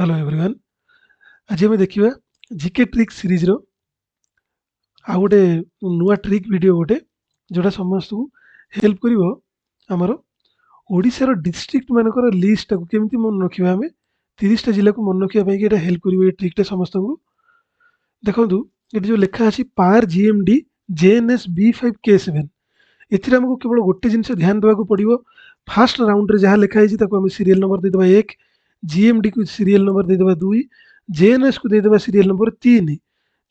Hello everyone, ଆଜି ଆମେ ଦେଖିବା ଜିକେ ଟ୍ରିକ୍ ସିରିଜ୍ର ଆଉ ଗୋଟେ ନୂଆ ଟ୍ରିକ୍ ଭିଡ଼ିଓ ଗୋଟେ, ଯେଉଁଟା ସମସ୍ତଙ୍କୁ ହେଲ୍ପ କରିବ। ଆମର ଓଡ଼ିଶାର ଡିଷ୍ଟ୍ରିକ୍ଟ ମାନଙ୍କର ଲିଷ୍ଟଟାକୁ କେମିତି ମନେ ରଖିବା, ଆମେ 30ଟା ଜିଲ୍ଲାକୁ ମନେ ରଖିବା ପାଇଁକି ଏଇଟା ହେଲ୍ପ କରିବ ଏ ଟ୍ରିକ୍ଟା ସମସ୍ତଙ୍କୁ। ଦେଖନ୍ତୁ, ଏଠି ଯେଉଁ ଲେଖା ଅଛି ପାର୍ GMD JNS B5 K7, ଏଥିରେ ଆମକୁ କେବଳ ଗୋଟେ ଜିନିଷ ଧ୍ୟାନ ଦେବାକୁ ପଡ଼ିବ। ଫାଷ୍ଟ ରାଉଣ୍ଡରେ ଯାହା ଲେଖା ହେଇଛି, ତାକୁ ଆମେ ସିରିଏଲ୍ ନମ୍ବର ଦେଇଦେବା 1, ଜିଏମ୍ଡିକୁ ସିରିଏଲ୍ ନମ୍ବର ଦେଇଦେବା 2, ଜେଏନ୍ଏସ୍କୁ ଦେଇଦେବା ସିରିଏଲ୍ ନମ୍ବର 3।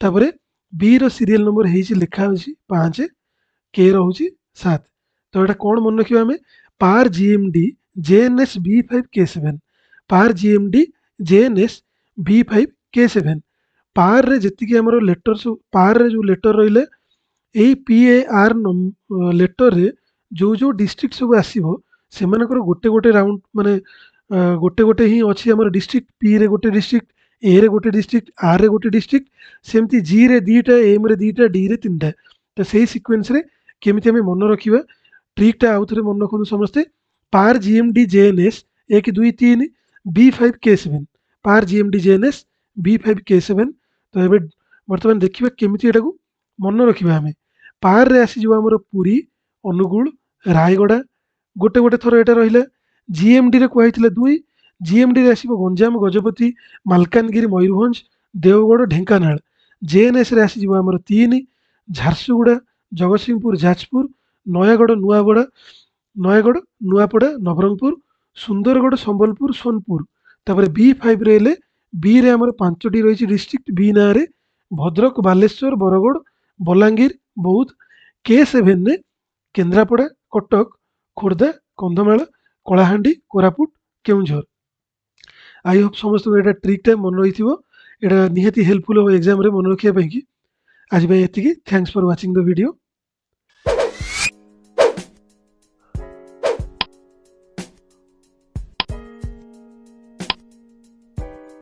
ତାପରେ ବିର ସିରିଏଲ୍ ନମ୍ବର ହେଇଛି, ଲେଖା ଅଛି 5, କେ ରହୁଛି 7। ତ ଏଇଟା କ'ଣ ମନେ ରଖିବା ଆମେ? ପାର୍ GMD JNS B5 K7, ପାର୍ ଜିଏମ୍ଡି ଜେଏନ୍ଏସ୍ ବି5 କେ7। ପାର୍ରେ ଯେତିକି ଆମର ଲେଟର୍ ସବୁ, ପାର୍ରେ ଯେଉଁ ଲେଟର୍ ରହିଲେ, ଏଇ PAR ଲେଟର୍ରେ ଯେଉଁ ଯେଉଁ ଡିଷ୍ଟ୍ରିକ୍ଟ ସବୁ ଆସିବ, ସେମାନଙ୍କର ଗୋଟେ ଗୋଟେ ରାଉଣ୍ଡ, ମାନେ ଗୋଟେ ଗୋଟେ ହିଁ ଅଛି ଆମର ଡିଷ୍ଟ୍ରିକ୍ଟ। ପିରେ ଗୋଟେ ଡିଷ୍ଟ୍ରିକ୍ଟ, ଏରେ ଗୋଟେ ଡିଷ୍ଟ୍ରିକ୍ଟ, ଆର୍ରେ ଗୋଟେ ଡିଷ୍ଟ୍ରିକ୍ଟ, ସେମିତି ଜିରେ 2ଟା, ଏମ୍ରେ 2ଟା, ଡିରେ 3ଟା। ତ ସେଇ ସିକ୍ୱେନ୍ସରେ କେମିତି ଆମେ ମନେ ରଖିବା, ଟ୍ରିକ୍ଟା ଆଉ ଥରେ ମନେ ରଖନ୍ତୁ ସମସ୍ତେ। ପାର୍ ଜିଏମ୍ଡି ଜେଏନ୍ଏସ୍ 1, 2, 3, ବି5 କେ7, ପାର୍ ଜିଏମ୍ଡି ଜେଏନ୍ଏସ୍ ବି5 କେ7। ତ ଏବେ ବର୍ତ୍ତମାନ ଦେଖିବା କେମିତି ଏଟାକୁ ମନେ ରଖିବା ଆମେ। ପାର୍ରେ ଆସିଯିବ ଆମର ପୁରୀ, ଅନୁଗୁଳ, ରାୟଗଡ଼ା, ଗୋଟେ ଗୋଟେ ଥର ଏଇଟା ରହିଲା। ଜିଏମ୍ଡିରେ କୁହାହେଇଥିଲା 2। ଜିଏମ୍ଡିରେ ଆସିବ ଗଞ୍ଜାମ, ଗଜପତି, ମାଲକାନଗିରି, ମୟୂରଭଞ୍ଜ, ଦେଓଗଡ଼, ଢେଙ୍କାନାଳ। ଜେଏନ୍ଏସ୍ରେ ଆସିଯିବ ଆମର 3, ଝାରସୁଗୁଡ଼ା, ଜଗତସିଂହପୁର, ଯାଜପୁର, ନୟାଗଡ଼, ନୂଆପଡ଼ା, ନୟାଗଡ଼, ନୂଆପଡ଼ା, ନବରଙ୍ଗପୁର, ସୁନ୍ଦରଗଡ଼, ସମ୍ବଲପୁର, ସୋନପୁର। ତାପରେ ବି5ରେ ହେଲେ, ବିରେ ଆମର ପାଞ୍ଚଟି ରହିଛି ଡିଷ୍ଟ୍ରିକ୍ଟ ବି ନାଁରେ: ଭଦ୍ରକ, ବାଲେଶ୍ୱର, ବରଗଡ଼, ବଲାଙ୍ଗୀର, ବୌଦ୍ଧ। କେ7ରେ କେନ୍ଦ୍ରାପଡ଼ା, କଟକ, ଖୋର୍ଦ୍ଧା, କନ୍ଧମାଳ, କଳାହାଣ୍ଡି, କୋରାପୁଟ, କେଉଁଝର। I Hope ସମସ୍ତଙ୍କୁ ଏଇଟା ଟ୍ରିକ୍ଟା ମନେ ରହିଥିବ। ଏଇଟା ନିହାତି ହେଲ୍ପଫୁଲ୍ ହେବ ଏକ୍ଜାମ୍ରେ ମନେ ରଖିବା ପାଇଁକି। ଆଜି ପାଇଁ ଏତିକି। Thanks for watching the video.